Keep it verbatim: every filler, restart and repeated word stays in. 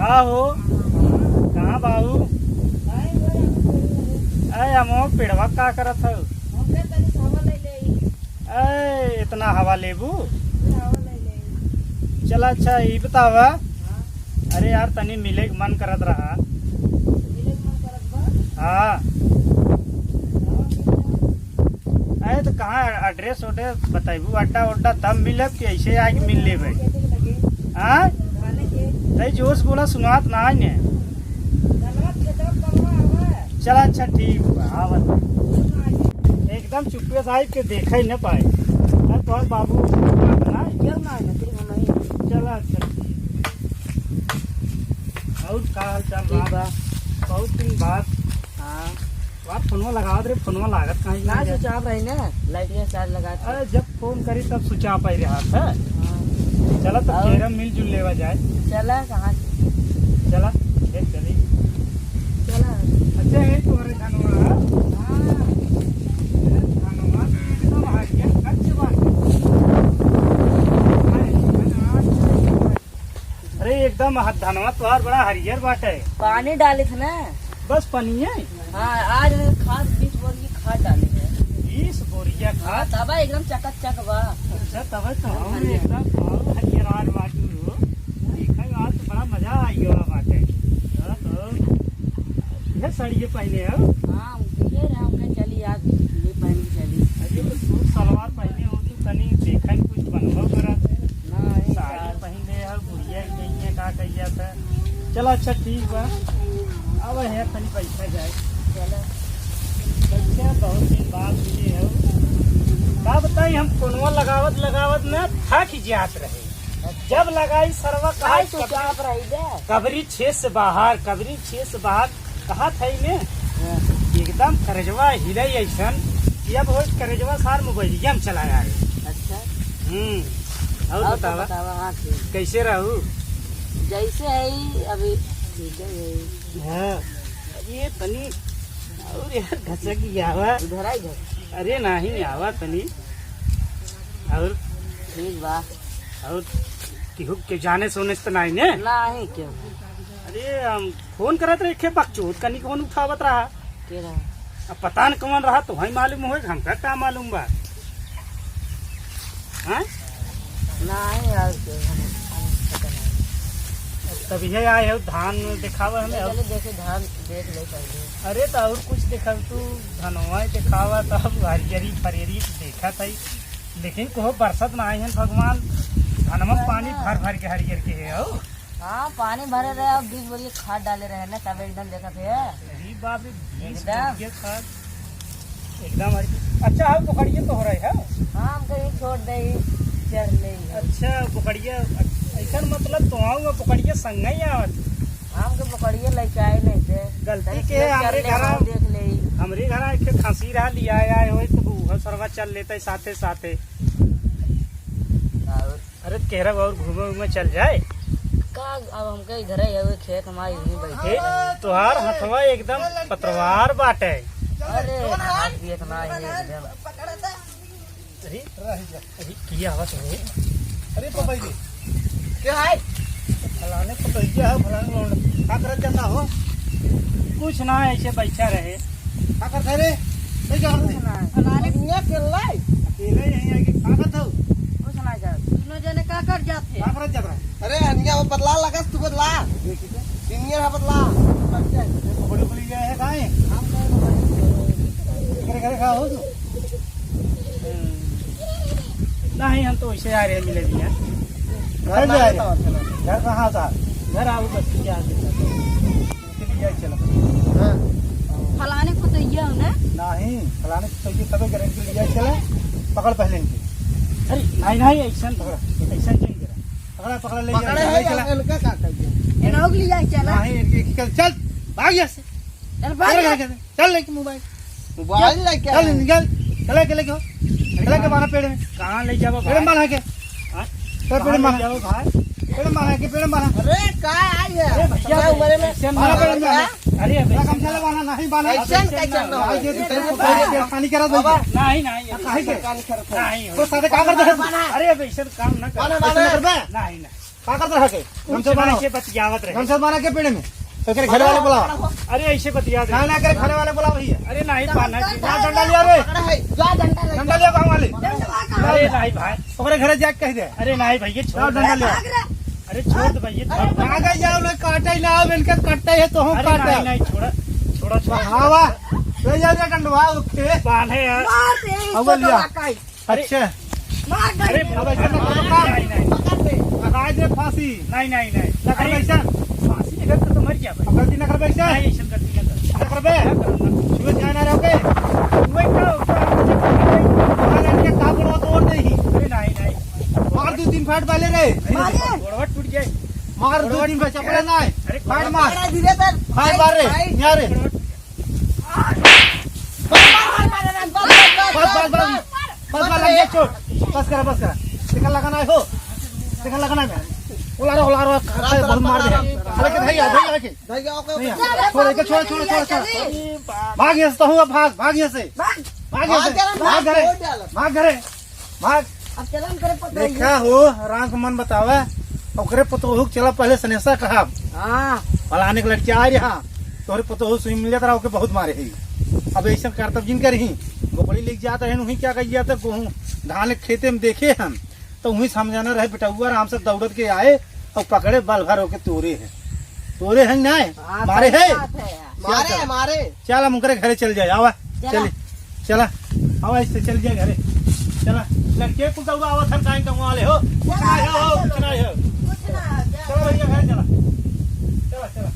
का हो? कहाँ बाऊ? अरे, हम पेड़वा का करत हऊ? ए, इतना हवा लेबू? चला, अच्छा, ई बतावा। अरे यार, तनी मिले के मन करत रहा। हाँ। अरे, तो कहाँ address वड्रेस बताइबू, अड्डा वड्डा, तब मिलब कि ऐसे आके मिल लेबे? हाँ? तई जोर से बोला, सुनात ना है ने। चला, अच्छा, ठीक बा, आवत। एकदम चुप्पे से आइब के देखे न पाए। अरे, तोहर बाबू ना है? चला, अच्छा, ठीक। और का हाल चाल बा? बहुत दिन बाद। हाँ। बात फोनवा लगावत रहे, फोनवा लागत काहे ना, नहीं है? Switch off रही ना, light के charge लगा के। अरे, जब फोन करी तब switch off आई रहा था। हाँ। चला, तब और? केरम मिलजुल लेवा जाए। चला, कहाँ? चला, खेत चली। चला। अच्छा, ये तोहरे धनवा। हाँ। धनवा भी एकदम हरियर कच्च बाटे। अरे, एकदम ह-, धनवा तोहार बड़ा हरियर बाटे। पानी डालित ना। बस पनिये? हाँ, आज खाद बीस बोरी खाद डाले हैं। बीस बोरिया हाँ, खाद? तबे एकदम चकाचक बा। अच्छा, तबे तो हम हरियर। एकदम और हरियर आज बाटू हो। देखा आज तो बड़ा मजा आई गवा बाटे। हाँ, तो ये साड़ी ये पहने हो? हाँ, हम ये रहे, हमके चली आज, ये पहन के चली। अरे, तो सूट सलवार पहने हो तो तनी देखा कुछ बनवा करा। ना, ये साड़ी साड़ी पहन ले हो, बुढ़िया के लिए का कहिया था। चला, अच्छा, ठीक बा। अब है, तनी बैठा जाए। चला। अच्छा, बहुत दिन बाद मिले हो। का बताई, हम फोनवा लगावत, लगावत ना थक जात रहे। जब लगाई सरवा, कहा आई तो कबरी, चुपचाप रही दे। कबरी छेद से बाहर, कबरी छेद से बाहर, कहा था ही ने? हाँ। एकदम करेजवा हिले ऐसन कि अब हो करेजवा सार मोबाइलिया में चला आए। अच्छा। हम्म। और और तो बतावा? बतावा, हाँ, ठीक। कैसे रहू? जैसे है ही अभी, ठीक है, यही। हाँ, ये तनी और यार घसक गया हुआ। इधर आ, इधर। अरे नहीं, आवा तनी। और ठीक बा। और केहू के जाने सोने से तो नहीं ने? नहीं, क्यों? अरे, हम फोन करत रहे, खे बकचोद कनी कौन उठावत रहा। के रहा? अब पता न कौन रहा, तो वही मालूम होए, हमका का मालूम बा? हाँ? नहीं यार, के हम, हम पता नहीं। तब ये आए हो, धान दिखावे हमें। चलो, देखे, धान देख ले पहले। अरे, तो और कुछ देखा तू, धनवा दिखावा, तो अब हरियरी फरियरी देखा था ही। लेकिन कहो बरसत ना आए हैं भगवान, धनमा पानी भर भर के हरियर के है हो। हाँ, पानी भरे रहे, अब बीस बोरी खाद डाले रहे ना, तब एकदम देखत है। अरे बाप रे, बीस एकदम। बोरी खाद, एकदम हरी। अच्छा, अब पकड़िए तो हो रहे है। हाँ, हमको ही छोड़ दे, ही चर ले ही। अच्छा, पकड़िए, ऐसा मतलब तो आऊँगा, पकड़िए संग ही आवत। हमके पकड़िए लेके आए नहीं थे। गलती तनी के, हमरे चर ले, घरा, हम देख ले ही। हमरे घरा एक ठे खसी रहा, लिया आए होए तो वो सरवा चल लेते साथे साथे। और अरे केहरा और घूमे उमे चल जाए। का अब हमके इधर ही हवे खेत में, यहीं बैठे। ए, तोहार हथवा एकदम पतवार बाटे। अरे, हाथ भी इतना ही एकदम। अरे, अरे, किया हवा तो। अरे पपाई जी, क्या है? फलाने पतोहिया है, फलाने लौंड। का करत जाता हो? कुछ ना, ऐसे बैठा रहे। का करत है रे? नहीं क्या करत है? कुछ ना। फलाने दुनिया के लाई। अकेले यहीं आके का करत हो? कुछ ना कर। दोनों जने का कर जाते? का करत जात रहा? अरे हनिया वो बदला लगा, तू बदला। देखी तो। सीनियर है बदला। बच्चा है। बड़े बड़े ये है, कहाँ है? हम तो घरे, घरे खा हो तू? नहीं, हम तो वैसे आ रहे हैं, मिले भी हैं। घर घर जा रहे हैं। घर कहाँ था? घर आओ, बस क्या है? चलो। हाँ। फलाने को तो ये हो ना? नहीं, फलाने को तो ये तबे गारंटी लिया चला। पकड़ पहले इनके। अरे, नहीं, नहीं, ऐसा नहीं। पकड़। ऐसा नहीं करा। पकड़ा, पकड़ा, ले पकड़े जा, है ले या चला। इनका का कहिए? इनोग लिया चला। नहीं, इनके, इनके, चल, भाग यहाँ से। चल, भाग चल, यहाँ। चल, चल, लेके मोबाइल। मोबाइल चल, लेके चल, आए। निकल। चला के लेके हो। चला के बांधा पेड़ में। कहाँ ले जाबा पेड़ में भाई? बांधा के। हाँ? चल, पेड़ में कहाँ ले बांधा। जाबा भाई? पेड़ में बांधा के, पेड़ में बांधा। अरे, का आई है? अरे भैया, इतना उम्र में। ऐसे बांधा मत पेड़ में। करो। अरे, अब चला, ऐसे कम चला, बांधा, नहीं बांधा। ऐसे ऐसे कैसे ना ना हो? भाई, ये तो अरे, तेरे को बाबा। छेड़खानी करा दो। बाबा। नहीं, नहीं, हाँ, काहे के? छेड़खानी करत हो। नहीं, तो साथे का करते हैं? अरे, अब ऐसे काम ना कर। बांधा, बांधा। ऐसे ना करबे? नहीं, नहीं। का करत रहा के? कुछ गमछा बान्हा। ऐसे बतियावत रहे। गमछा बान्हा के पेड़े में। तो करे घर वाले बुलावा। अरे ऐसे बतियावत रहे। ना, ना, करे घर वाले बुलावा भैया। अरे नहीं बान्हा जी। जा डंडा लिया रे। पकड़ा है, जा डंडा ले। डंडा लिया गाँव वाले। अरे नहीं भाई। ओकरे घरे जाके कह दे। अरे नहीं भैया, छोड़ जाओ, डंडा दे। लिया। अरे छोड़ दे भैया, छोड़ दे। भाग जाओ, लोग काटे ना, अब इनके कट्टे है तो हम अरे काटे। नहीं, नहीं, छोड़ा, छोड़ा, छोड़ा। हवा, ले जा रे डंडवा, ओके। बान्हे यार। मार दे, अब इसको लिया। दबा के। अच्छा। मार दे। अरे अब ऐसे ना करो काम। नहीं, नहीं। पकड़ दे। लगा दे फांसी। नहीं, नहीं, नहीं। ना करबे ऐसा। फांसी नहीं करता तो मर गया भाई। अब गलती ना करबे ऐसा। नहीं, ऐसा गलती ना कर। ना करबे। ना करब, ना। छुए जाए ना रहोगे। वही तो, मार इनके का गोड़वा तोड़ दे ही। अरे नहीं, नहीं। मार दो तीन फाट वाले रे। मारे। गोड़वा टूट गया। मार दो तीन फाट, चपला ना है। अरे फाट मार। मारा धीरे से। फाट मार रे। भाई। यहाँ रे। बस, बस, बस। बस, बस, लग गया चोट। बस करा, बस करा। देखा लगा ना हो। देखा लगा ना मैं। उलारो, उलारो, बहुत मार दे। अरे के भैया, भैया के। भैया, ओके, नहीं, ओके। छोड़, छोड़, छोड़, छोड़, छोड़। भाग यहाँ से, तो हुआ, भाग, भाग यहाँ से। भाग। भाग यहाँ से। भाग, भाग घरे। भाग घरे। भाग। अब चलन करे पता ही। देखा हो, राम के मन बतावा, ओकरे पतोहू के चला पहले सनेसा कहब। हाँ। फलाने के लड़के आ रहा, तोहरे पतोहू से मिलत रहा, ओके बहुत मारे है। अब ऐसा करतब जिन करही, गोपड़ी लेके जात रहे, वहीं क्या कहिया तक गोहूँ धान के खेते में देखे हम, तो वहीं समझाना रहे, बेटउआ आराम से दौड़त के आए और पकड़े, बल भर होके तोरे है, तोरे है ना, हाँ, मारे सही है। बात है यार। मारे, मारे। चल, हम उनकरे घरे चल जाए, आवा। चला। चली, चला। आवा, इससे चल जाए घरे। चला। लड़के कुल दौड़ा आवा, थर काहे कमवा ले हो। कुछ ना हो, कुछ ना हो। कुछ ना हो, जा। चलो भैया, घरे चला। चला, चला।